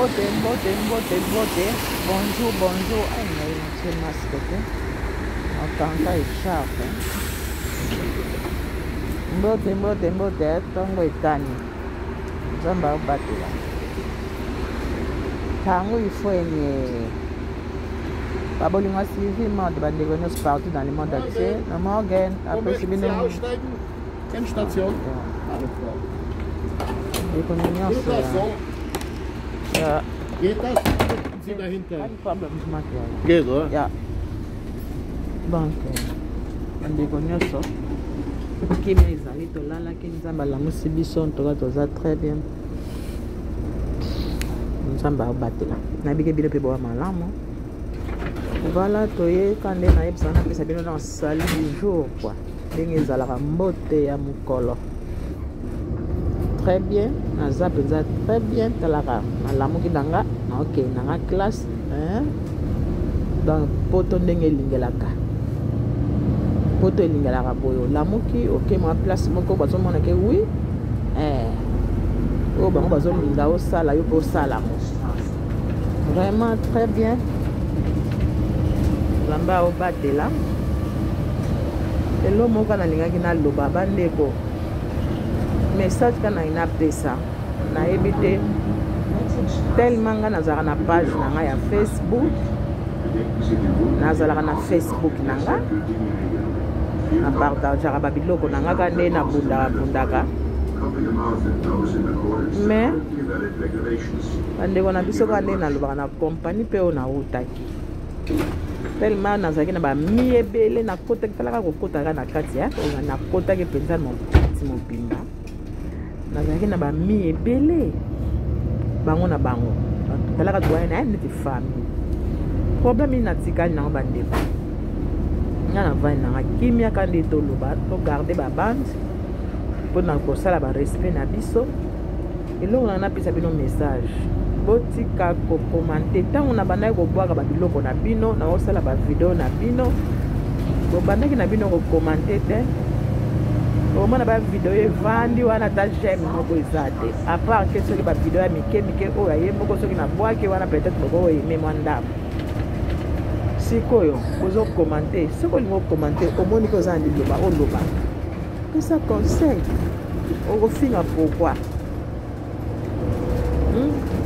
Mbote, mbote, mbote, mbote. Bonjour, bonjour. Ay, ngai natie masque te. Nakanga echarpe. Mbote, mbote, mbote. Ntongo etani. Nzambe abatela. Tango ifwenye. Babolingo Sylvie Mode, bandeko nyonso partout dans le monde entier. Na Morgan, apesi bino. Endstation. Ndeko nyonso ya. Geht das? Sie dahinter. Kein Problem, ich mag ja. Geht, oder? Ja. Donc, bandeko nyonso kimia ezali, tolalaki, Nzambe alamusi biso, ntoka toza très bien. Nzambe abatela. Nabiki bino mpe boya malamu. Voilà, toyeka nde nayebisa, napesa bino na salut du jour quoi. Ndenge ezalaka, mbote ya mokolo. Très bien, naza mpenza très bien. Talaka, nalamuki na nga, naokende na nga classe, hein? Donc poto ndenge elingelaka, poto elingelaka boye, olamuki, oke mwa place moko, bazomona ke oui, eh, oyo bango bazolinga osala, yo mpe osala yango vraiment très bien. Nzambe aobatela. Elo moko nalingaki naloba, bandeko, message ka nayi napesa, nayebi te, tellement nga nazalaka na page na ngai ya Facebook, nazalaka na Facebook na nga, napartageaka babiloko na nga ka nde nabundaka bundaka. Mais bandeko na biso, kaka nde nalobaka na kompani mpe oyo nautaki, tellement nazalaki na bami ebele, nakotaki, talaka, kokotaka na kati ya, nakotaki mpenza mokati mobimba, nazalaki na bami ebele, bango na bango, talaka, toyai na ye neti famille. Problème nini natikali nango, bandeko? Nga navandi nanga kimia, ka nde toloba, togarde babande mpona kosala barespect na biso. Eloko na napesa bino message, botika kocommenter. Ntango na bandaki kobwaka babiloko na bino, na kosala bavideo na bino, bobandaki na bino kocommenter te. Omona bavideo evandi wana, ata j'aime moko eza te, à part ke soki bavideo ya mike mike oyo aye moko, soki nabwaki wana, peut-être bokoyeme mwa ndambo. Sikoyo bozocommenter. Soki olingi ocommenter, omoni ke oza na liloba, oloba, pesa conseil. Okofinga pourquoi?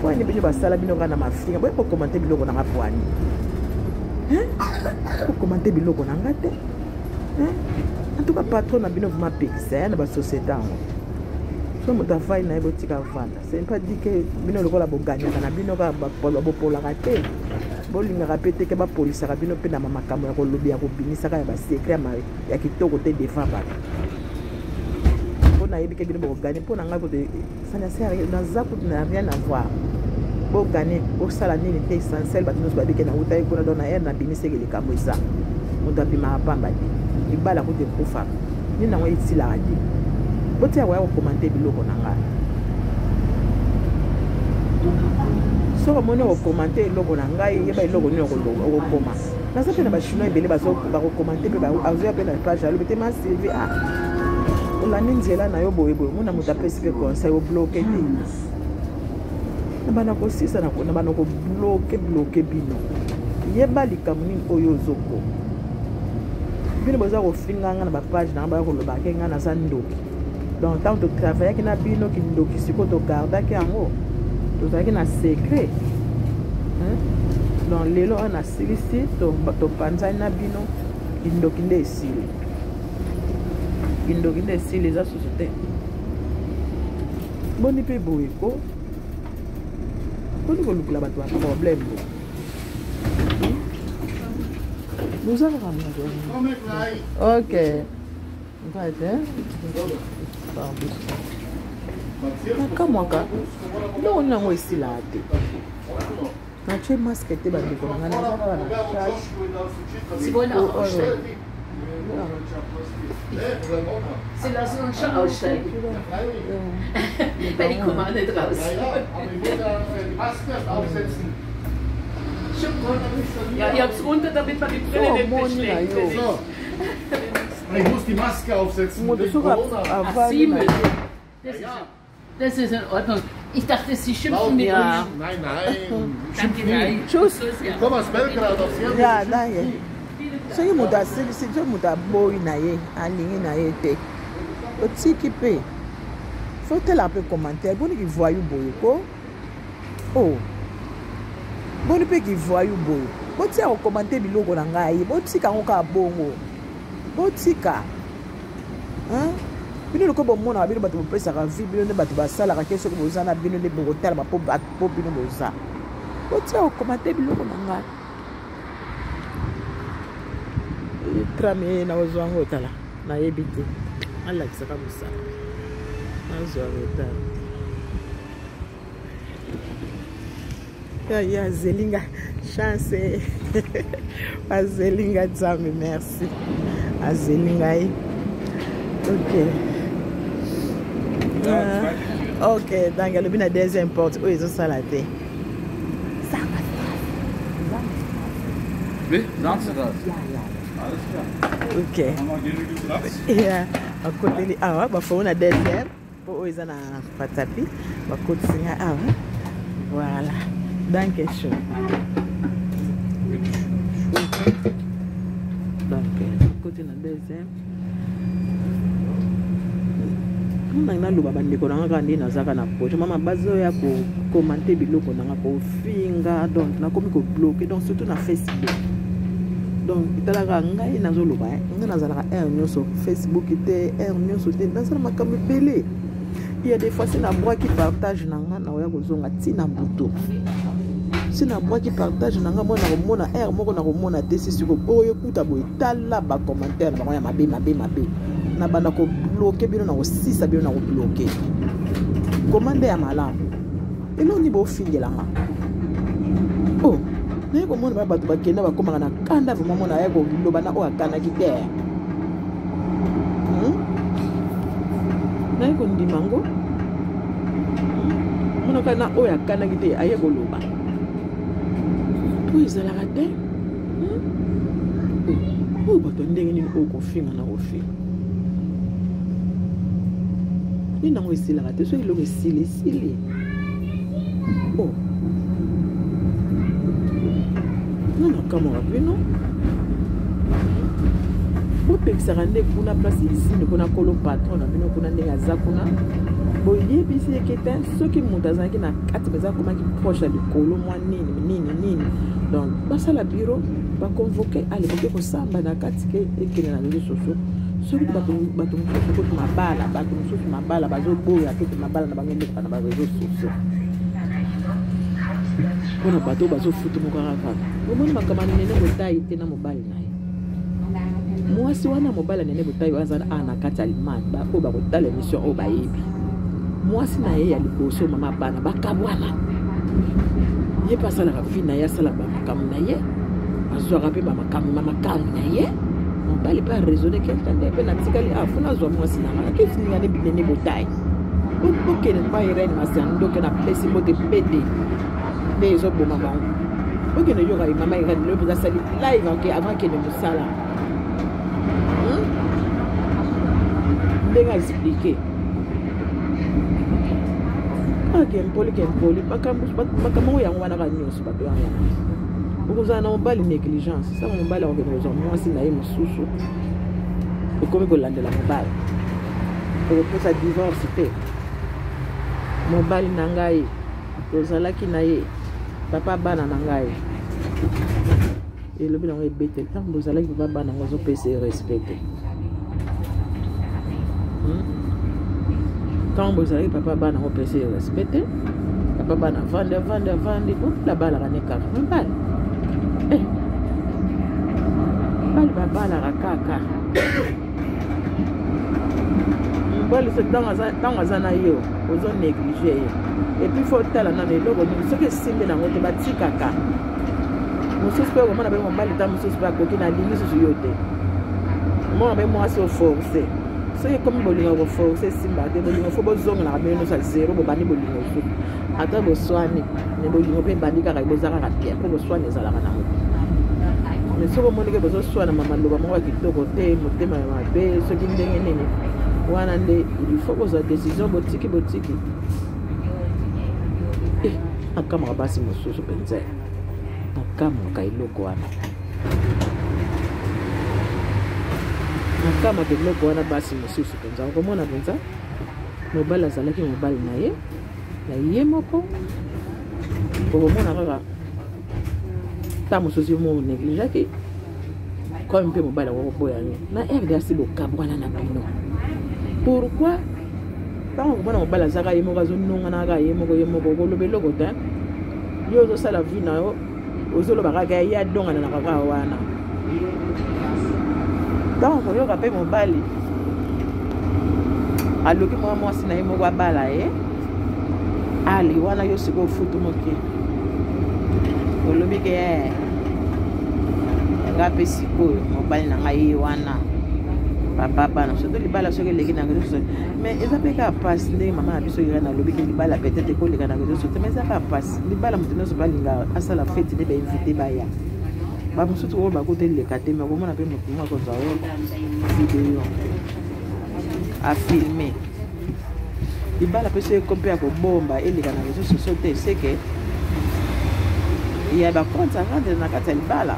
Pwani bino basala bino kaka na mafinga? Boye kocommenter biloko nanga pwani? Kocommenter biloko na nga te. En tout cas, patron na bino vraiment apekisa ya na basociété yango. So moto afai na ye, botika vanda. C'est pas dit que bino lokola boganyaka na bino kaka, bopolaka te, bolingaka mpe te ke bapolisaka bino mpe na makambo ya kolobi, ya kobimisaka ya basecret ya kitoko te devant bato. Mpo nayebi ke bino bokoganye. Mpo na ngai kote, ça ne sert rien, naza kutu na rien à voir. Boganye, bosala nini te, essentiel bato nyonso bayebi ke nautaki kuna. Donc na ere nabimiseke likambo, eza moto abimaka pamba te. Libala kutu ekufaka, nini yango esilaka te. Botia koya kocommenter biloko na ngai. Soki omoni okocommenter eloko na ngai, yeba eloko nini okokoma. Naza mpe na bachinois ebele bakocommenter mpe, azoya mpe na page, alobi te: "Ma Sylvie, ah, olandi nzela na yo boyeboye." Omona moto apesi mpe conseil, obloquer te. Na bana kosisa na bana kobloquer bloquer bino. Yeba likambo nini oyo ozokoma. Bino boza kofinga nga na bapage na nga, baya koloba ke nga naza ndoki. Donc ntango totravaillaki na bino, kindoki sikoyo togardaki yango, tozalaki na secret. Donc lelo oyo nasilisi, topanzani na bino, kindoki nde esili, kindoki nde esili, eza susu te. Boni mpe boye ko, boni kolukela bato ya problème boye? Boza kaka moto. Ok, Warte. Nakamwaka biloko nini yango esilaka te. Natie masque te, bandeko na ngai, naza kaka na chasse. Sie wollen auch aussteigen. Sie lassen uns schon aussteigen. Weil ich komme auch nicht raus. Schon gut. Ja, ich hab's runter, damit man die Brille nicht beschlägt. So. Ich muss die Maske aufsetzen. Moto wegen soki Corona. Ach, avandi Sie na müssen. Das ist in Ordnung. Ich dachte, Sie schimpfen mit Ja. uns. Nein, nein. Ich Danke, schimpf nie. nein. Tschüss. Ich komme aus Belgrad, aus Serbien. Ya, Ich schimpf danke. nie. Soki moto asilisi, soki moto aboyi na ye, alingi na ye te, otiki mpe fotela mpe commentaire. Boni kivoyu boye ko? O boni mpe kivoyu boye? Botika kokomante biloko na ngai, botika yango kaka bongo, botika. Hein? Bino loko bomonaka, bino bato bopesaka vie, bino nde bato basalaka ke soki boza na bino nde bokotalama mpo bino boza. Botika kokomante biloko na ngai. Tram ye nakozwa yango, tala, nayebi te, alakisaka mosala, nazwa retard. Ya azelinga chance, azelinga. Nzambe merci, azeli ngai. Ok. Ah, ok, donc alobi na deuxième porte oyo ezosala te. Wie? Sandstraße. Ja. Alles klar. Ok. Haben wir genügend Platz? Ya, bakoteli awa, bafongo na deuxième mpo oyo eza na patapi, bakotisi nga awa. Voilà, danke schön. Donc bakoti na deuxième. Ngai naloba, bandeko na nga, kaka nde nazaka na projet mama, bazoya kokomante biloko na nga, kofinga. Donc nakomi kobloquer, donc surtout na Facebook. Donc etalaka ngai, nazoloba, ngai nazalaka heure nyonso Facebook te, heure nyonso te, nazala makambo ebele. Il y a des fois si nabwaki partage na nga, nakoya kozonga ntina butu. Si nabwaki partage na nga, mpo nakomona heure moko nakomona te. Si siko oyo ekuta boye, tala bacommentaire na bango ya mabe, mabe, mabe, na banda kobloquer bino, na kosisa bino, na kobloquer. Koma nde ya malamu, eloni bofingelanga. O naye komona ba bato bakenda, bakomaka na kanda vraiment. Mona aye koloba na oyo akanaki te. Naye kondima ngo, monaka na oyo akanaki te, aye koloba po ezalaka te. Oyo bato ya ndenge nini oyo kofinga na kofinga? Nini yango esilaka te? Soki eloko esili, esili. O nga nakamwaka bino, bopekisaka nde kuna place usine kuna, kolo patron na bino kuna, ndenge aza kuna, boyebisi eke te. Soki moto azalaki na kati mpenza, akomaki proche ya likolo, mwa nini nini nini, donc basala bureau, baconvoquer, ale boke kosamba na kati ke ekende na réseau sociaux. Soki bato mosusu kutu mabala, bato mosusu mabala bazoboya kete mabala na bango elekaka na baréseau sociaux, mpona bato oyo bazofutu moko kaka. Omoni makambo ya Nene Botai te na mobali na ye, mwasi wana, mobali ya Nene Botai oyo aza awa na kati ya Allemagne, oyo bakotala émission oyo bayebi mwasi na ye ya liboso, mama bana, bakabwana. Ye mpe asalaka vie na ye, asalaka bamakambo na ye, azwaka mpe bamakambo bamakambo na ye. Mobali mpe araisonner quelque nde mpe natikali afuna azwa mwasi na nga, akefininga ne Nene Botai. Bokende mpa Irene Masiandoke, napesi mbote pete nde ezoboma bango. Okende yoka mama Irene lelo mpenza asali live anke avant akende mosala, Ndenge aexpliquer ake mpoli ke mpoli makambo yango, yango wana kaka nyonso. Bato yango okozala na mobali négligence, sango mobali akokende kozwa mwasi na ye mosusu, okomi kolandela mobali, okopesa divorce te. Mobali na ngai, tozalaki na ye, papa bana na ngai, elobi nango ebeteli. Ntango bozalaki papa bana yango, azopesa ye respect te. Ntango bozalaki papa bana yango, opesa ye respect te. Papa bana avandi, avandi, avandi, bopela balaka ne kaka mibali. Bali babalaka kaka mobali. Soki ntango aza na yo, ozo négliger ye. Et puis faut otala nano eloko nini, soki esimbi nango te, batikaka. Mosusu mpe okomona mpe mobali ta mosusu mpe akoki na alingi susu yo te. Omona mpe mwasi oforcer, soki ekomi bolingo koforcer, esimba te. Bolingo faut bozongelaka bino nyonso ya zéro, bobandi bolingo susu. Ata boswani, me bolingo mpe ebandi kaka, boza kaka bien, mpo boswani ezalaka nango. Mais soki omoni ke bozoswana, maloba moko ya kitoko te, motema ya mabe, soki ndenge nini, wana nde il faut kozwa décision, botiki, botiki. Eh, nakamwaka basi mosusu mpenza, nakamwaka eloko wana, nakamwaka eloko wana. Basi mosusu mpenza, okomona mpenza mobali azalaki mobali na ye na ye moko, okomona kaka ta mosusu yo mo négligeaki comme mpe mobali yango koboya yo na RDC, bokabwana na bino. Pourquoi ntango komona mobali azaka ye moko, azonongana kaka ye moko, ye moko okoloba eloko te, yo ozosala vie na yo, ozoloba kaka ye adongana na kaka wana. Ntango koyoka mpe mobali aluki mwa mwasi na ye moko abala ye, ali wana yo sikoyo futu moke, olobi ke eh, nga mpe sikoyo mobali na ngai ye wana, papa bana. Surtout libala soki eleki na réseau sociaux, mais eza mpe kaka mpasi. Ndenge mama na biso Irene alobi ke libala peut-être ekoleka na réseau sociaux, mais eza kaka mpasi. Libala, moto nyonso balinga asala feti nde bainvite baya. Bamosusu oyo bakota eleka te, mais okomona mpe moto moko akozwa oyo video afilme libala mpe soki mpe ya kobomba eleka na réseau sociaux te, seke ya bacompte à rendre na kati ya libala.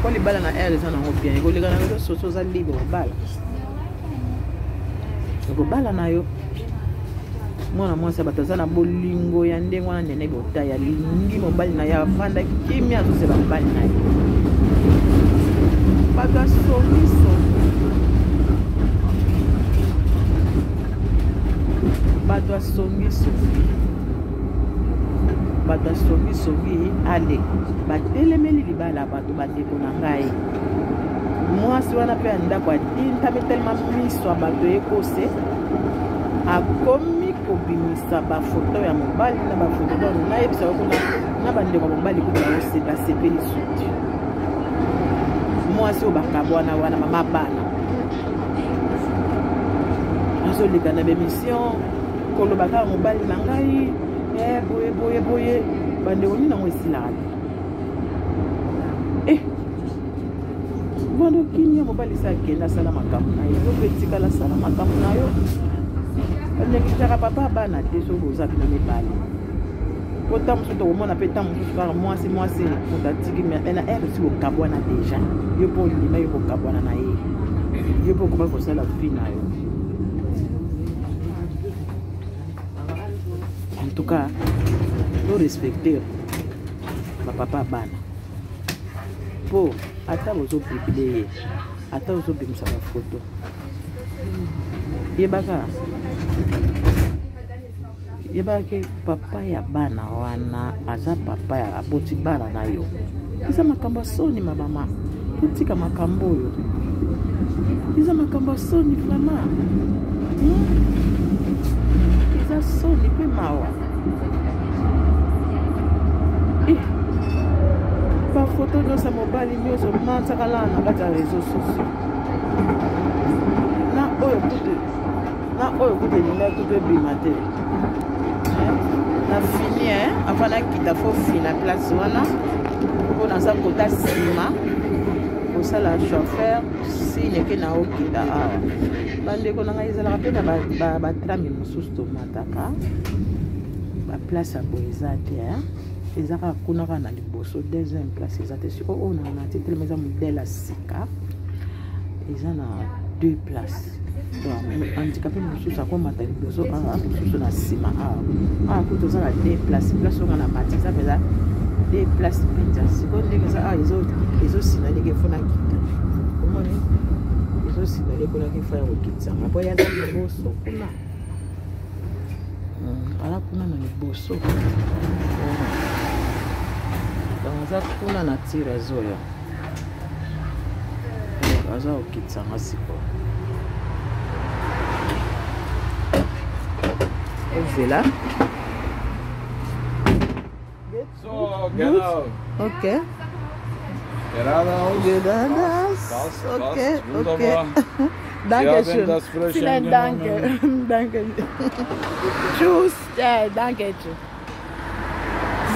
Mpo libala na aire eza nango bien, ekoleka na réseau sociaux, oza libre obala, okobala na yo mwana mwasi ya bato aza na bolingo ya ndenge wana. Nene Botai alingi mobali na ye, avanda kimia, azozela mobali na ye. Bato asongisongi, bato asongisongi, bato asongisongi, ale batelemeli libala bato. Bandeko na ngai, mwasi wana mpe ya ndako atintami telema miso ya bato ekose, akomi kobimisa bafoto ya mobali na bafoto. Donc nayebisa yo, kuna na bandeko ya mobali kuta basepeli suti. Mwasi oyo bakabwana wana, mama bana, azoleka na bemission koloba kaka mobali na ngai, eh, boye boye boye. Bandeko, nini yango esilaka te? Eh, vanda kimia, mobali se akende asala makambo na ye, yo mpe etikala asala makambo na yo. Balekisaka papa bana te. Soki boza bino mibale, po ntango mosusu tokomona mpe ntango mosusu kaka mwasi, mwasi moto atiki na ere si kokabwana déjà, yo mpo ondima yo kokabwana na ye, yo mpo okoma kosala vie na yo. En tout cas, to respecter bapapa bana, mpo ata bozopublie ye, ata ozobimisa bafoto, yebaka, yebaka ke papa ya bana wana aza papa ya aboti bana na yo. Eza makambo ya soni, mabama, totika makambo oyo, eza makambo ya soni vraiment, Eza soni mpe mawa. Eh, bafoto nyonso ya mobali nyonso mansakala na kati ya réseau sociaux, na oyo kutu, na oyo kutu elingaki kutu ebima te. Na fini avant nakita, fo fina place wana mpo naza kota nsima kosala chauffeur signe ke na okita awa. Bandeko na ngai, ezalaka mpe na batrami mosusu tomataka, baplace ya boye eza te, eza kaka kuna kaka na liboso, deuxième place eza te. Sikoyo oyo na mati telema, eza modèle ya sika, eza na deux places. Handicapé mosusu akomata liboso awa, mosusu na nsima awa. Awa kutu oza na deux place. Place oyo na mati eza mpenza deux place mpenza. Sikoyo ndenge eza awa, ezosina ndenge efo nakita, omoni ezosinale kuna ke fa ya kokitisanga mpo yaza liboso kuna, ala kuna na liboso. Donc aza kuna na tire ezoyo, aza kokitisanga sikoyo. Ozela. So, genau. Okay. Geradeaus. Geradeaus. Passt, Okay, passt. Wunderbar. okay. Dankeschön. Sie haben das frisch Vielen Dank. angenommen. Danke. Tschüss. Eh, danke.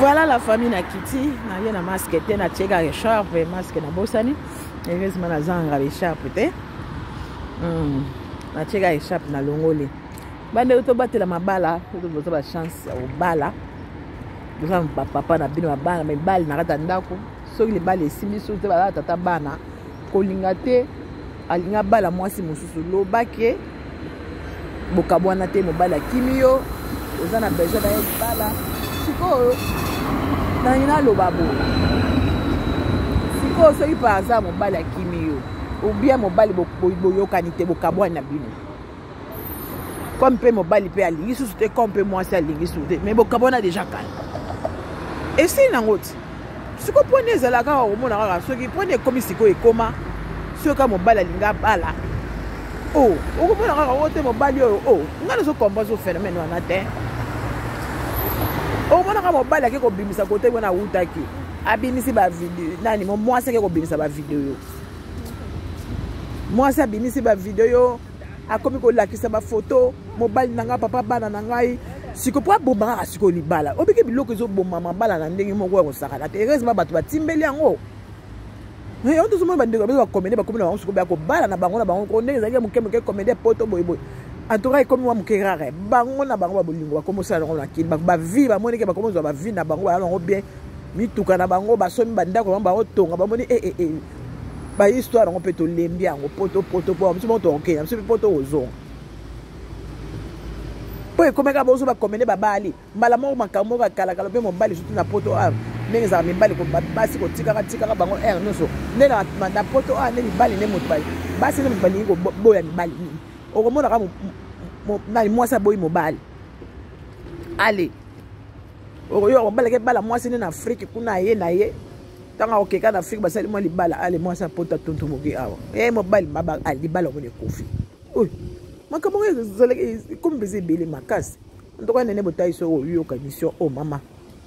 Voilà la famille, na kiti naye na masque te, natieka écharpe, masque nabosani. Heureusement nazanga écharpe te. Natieka écharpe, nalongoli. Bandeko, tobatela mabala, boza bachance ya kobala. Boza bapapa na bino, bana mibali na kati ya ndako. Soki libala esimbi soki te, bazala tata bana kolinga te, alingi abala mwasi mosusu, loba ke bokabwana te, mobali akimi yo, oza na besoin na ye libala. Sikoyo nangi naloba boye, sikoyo soki par hasard mobali akimi yo, ou bien mobali boyokani te, bokabwani na bino, comme mpe mobali mpe alingi susu te, comme mpe mwasi alingi susu te, mais bokabwana déjà kala, esili nango ti. Sikoyo mponi ezala kaka komona kaka soki mponi ekomi sikoyo ekoma soki kaka mobali alingi abala, o oh, okomona kaka oyo te mobali oyo o oh, ngai nazo comprendre so phénomène wana te. Okomona kaka mobali ake kobimisa kote wana awutaki, abimisi bavideo nani, mwasi ake kobimisa bavideo, mwasi abimisi bavideo, akomi kolakisa bafoto, mobali na ngai, papa bana na ngai. Siko mpo aboma kaka sikoyo libala, obiki biloko ezoboma mabala na ndenge moko ya kosakana te. Heureusement bato batimbeli yango. Yango tozomona bandeko biso bacomédie bakomi na bango sikoyo ya kobala na bango na bango ko ndenge ezalaki moke moke. Comédie poto boyeboye, en tout cas ekomi mwa moke rare. Bango na bango babolingo bakomi osala yango na kili bavie, bamoni ke bakomi ozwa bavie na bango, baya bango bien, mituka na bango, basomi bandako bango, baotonga, bamoni e e e bahistoire yango mpe tolembi yango. Poto poto po biso moko tokokenda, biso mpe poto kozonga mpo ekomeka bozo bakomene babali mbala moko makambo moko ya kalakala mpe mobali, surtout na poto awa ndenge ezalaka, mibali basi kotikaka tikaka bango aire nyonso nde na poto awa nde mibali nde moto basi nde moto balingi koboya mibali mingi. Okomonaka nani, mwasi aboyi mobali, ale okoyoka mobali ake bala mwasi nde na Afrike kuna, aye na ye, ntango akokeka na Afrike, basali mwa libala, ale mwasi apota tontomoki awa e mobali libala omoni ekufi. Oyo makambo yango ezalaki ekomi mpenza ebele makasi. Ntoka nene botai, soki oyoka émission oyo, mama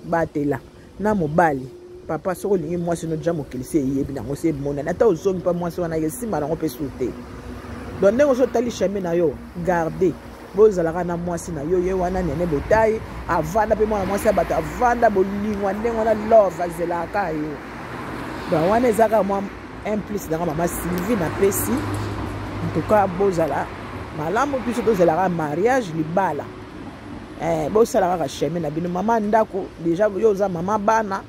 batela na mobali, papa, soki olingi mwasi no, ja mokili si eyebi nango, si emonani, ata ozongi mpa mwasi wana, esimba nango mpe su te. Donc ndenge oso otali chemin na yo, garde bozalaka na mwasi na yo, ye wana nene botai, avanda mpe mwana mwasi ya bato, avanda bolingwa ndenge wana, love azelaka yo. Donc wana eza kaka mwa un plus nanga mama Sylvie napesi. En tout cas bozala malamu, biso tozelaka mariage, libala bosala kaka chemin na bino. Mama ndako déjà, yo oza mama bana,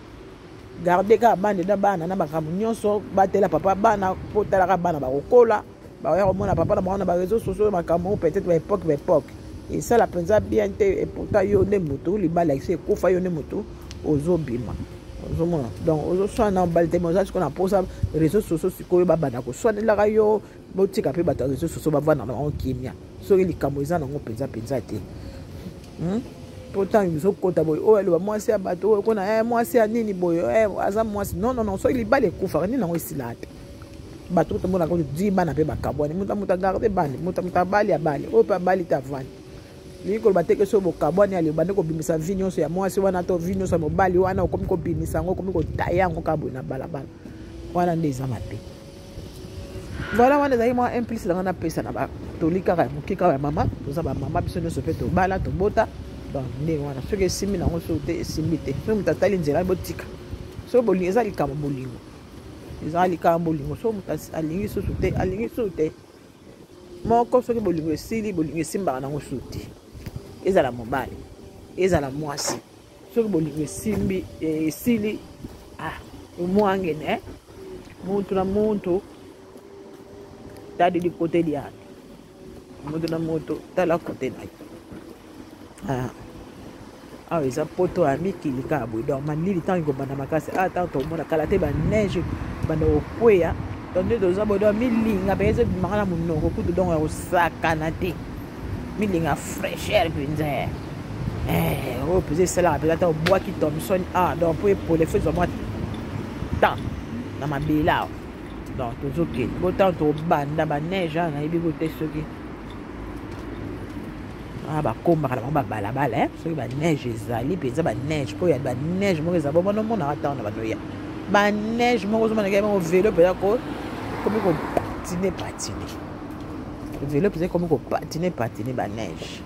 garde kaka bana na bana na makambo nyonso, batela papa bana mpo talaka bana bakokola, bakoya komona papa na bango na baréseaux sociaux, makambo peut-être baépoque baépoque esala mpenza bien te. Et pourtant yo nde motu libala esi ekufa, yo nde motu ozobima, ozomona. Donc ozoswana na mobali te, oza sikoyo na mposa réseaux sociaux sikoyo babanda koswanelaka yo. Botika mpe bato ya réseaux sociaux bavanda na bango kimia soki likambo eza nango mpenza mpenza te, Po ntango ezokota boye, oyo aloba mwasi ya bato oyo kona mwasi ya nini boye, aza mwasi. Non, non, non, soki libala ekufaka, nini yango esilaka te. Bato tomonaka di bana mpe bakabwani, moto moto agarde bana, moto moto abali abali, oyo mpe abali te avandi. Lingi koloba te ke soki bokabwani, ale obandi kobimisa vie nyonso ya mwasi wana to vie nyonso ya mobali wana, okomi kobimisa yango, okomi kotaye yango kaka boye na balabala. Wana nde eza mabe. Voilà, wana ezalaki mwa un plus nanga napesa na batoli kaka ya moke kaka ya mama. Toza bamama biso nyonso mpe tobala, tobota. Donc ndenge wana, soki esimbi nango, soki te esimbi te, soki moto atali nzela, botika. Soki bolingo eza likambo, bolingo eza likambo, bolingo soki moto alingi susu te, alingi susu te moko. Soki bolingo esili, bolingo esimbaka nango susu te, ezala mobali, ezala mwasi. Soki bolingo esimbi esili, ah, omwangene muntu na muntu tali likote liake, moto na moto tala kote na ye. Ah. Awa eza poto ya mikili kaka boye, donc malili ntango ekobanda makasi. Awa ntango tokomona kala te baneige banda kokweya, donc nde toza boye, donc milinga mpe ezobimaka na monoko kutu, donc ya kosakana te, milinga fraîcheur mpenza oyo mpenza esalaka mpenza ata obwaki Thomson. Ah, donc mpo epole fo ezwa mwa temps na mabele awa. Donc tozokende bo ntango tobanda baneige awa, nayebi ko te soki ah, bakombaka na bango babalabala soki baneige ezali mpenza, baneige mpo ya baneige moko eza bomona, omonaka ntango na banoya baneige moko, ozomonaka bango velo mpenza ko komi kopatine patine, velo mpenza ekomi kopatine patine baneige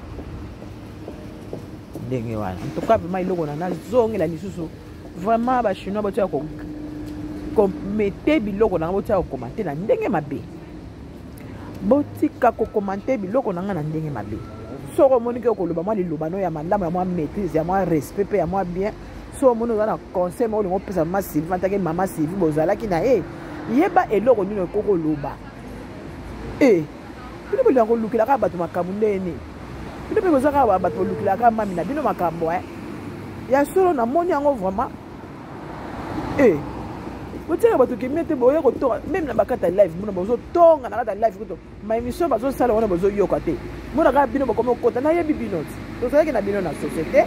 ndenge wana. En tout cas vraiment eloko na nazongela lisusu, vraiment bachinois botia komete biloko na nga, botia kokomante na ndenge mabe, botika kokomante biloko na nga na ndenge mabe. Soki omoni ke okoloba mwa liloba no ya malamu, ya mwa maîtrise, ya mwa respect mpe ya mwa bien. So omoni oza na conseil moko olingi opesa mama Sylvie, antake mama Sylvie bozalaki na ye, yeba eloko nini okoki koloba. E bino bolinga kolukela kaka bato makambo ndenge nini? Bino mpe boza kaka bato bolukelaka kaka mami na bino makambo e ya solo. Namoni yango vraiment. E botiaka bato kimia te, boya kotonga même na bakati ya live. Mona bozotonga na kati ya live, kuto ma émission bazosala wana bozoyoka te. Mona kaka bino bokomi okota. Nayebi bino ti tozalaki na bino na société.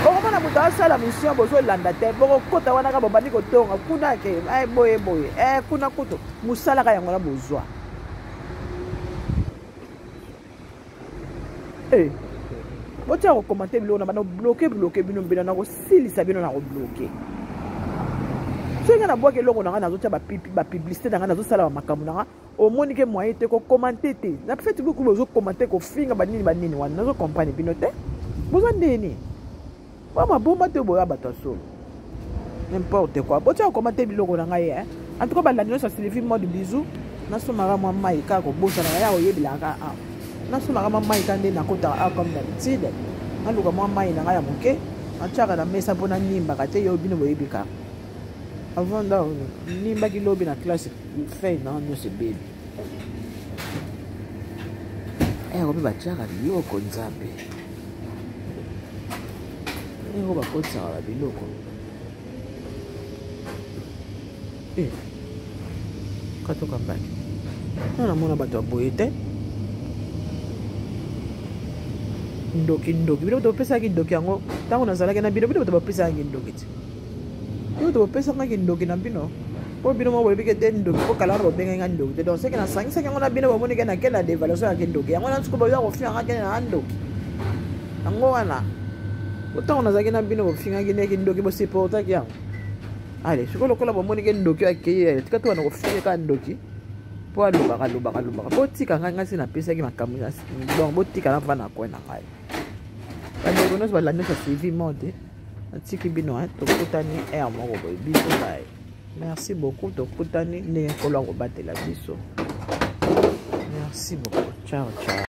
Okomona moto asala mission, bozolanda te, bokokota wana kaka, bobandi kotonga kuna ke boye boye, kuna kutu mosalaka yango na bozwa. Botia kocommenter biloko na bano, bloquer, bloquer bino mbena na kosilisa bino na kobloquer. Soki ngai nabwaki eloko na ngai, nazotia bapublicité na ngai, nazosala bamakambo na ngai, omoni ke moyen te kocommenter te na Facebook. Bozocommenter kofinga banini banini wana, nazocomprendre bino te. Boza ndeni ba maboma te, boya bato ya solo, n'importe quoi. Botia kocommenter biloko na ngai. En tout cas, balandi nyonso ya Sylvie Mode, bisou. Nasomaka mwa mai kaka, kobosana ya koyebelaka awa. Nasomaka mwa mai kaka nde nakotaka awa, comme d'habitude. Naluka mwa mai na ngai ya moke, natiaka na mesa mpo nanimbaka te. Yo bino boyebi kaka, avant nda nimbaki lobi na classe, feuille na nyonso ebebi. Yango mpe batiaka biloko, Nzambe, yango bakotisaka babiloko. Katoka mbaki nga namona bato ya boye te. Ndoki, ndoki, bino bato bapesaki ndoki yango ntango nazalaki na bino. Bino bato bapesaki ndoki te, bino bato bapesangaki ndoki na bino, mpo bino moko boyebi ke te ndoki, mpo kala wana bobengaki nga ndoki te. Donc seke nasangisaki yango na bino, bomoni ke nake na dévaluation yake ndoki yango wana. Siko boya kofinganga kene na ndoki yango wana. Ntango nazalaki na bino, bofingaki ndeki ndoki, bosupportaki yango. Ale sikoyo lokola bomoni ke ndoki akei, tika to wana kofinga kaka ndoki, mpo alobaka, alobaka, alobaka. Botika ngai, ngai si napesaki makambo. Donc botika nava na kwe na ngai. Bandeko nyonso balandi nyonso Sylvie Mode, natiki bino. Tokutani heure moko boye. Biso baye, merci beaucoup. Tokutani ndenge Nkolo akobatela biso. Merci beaucoup, ciao ciao.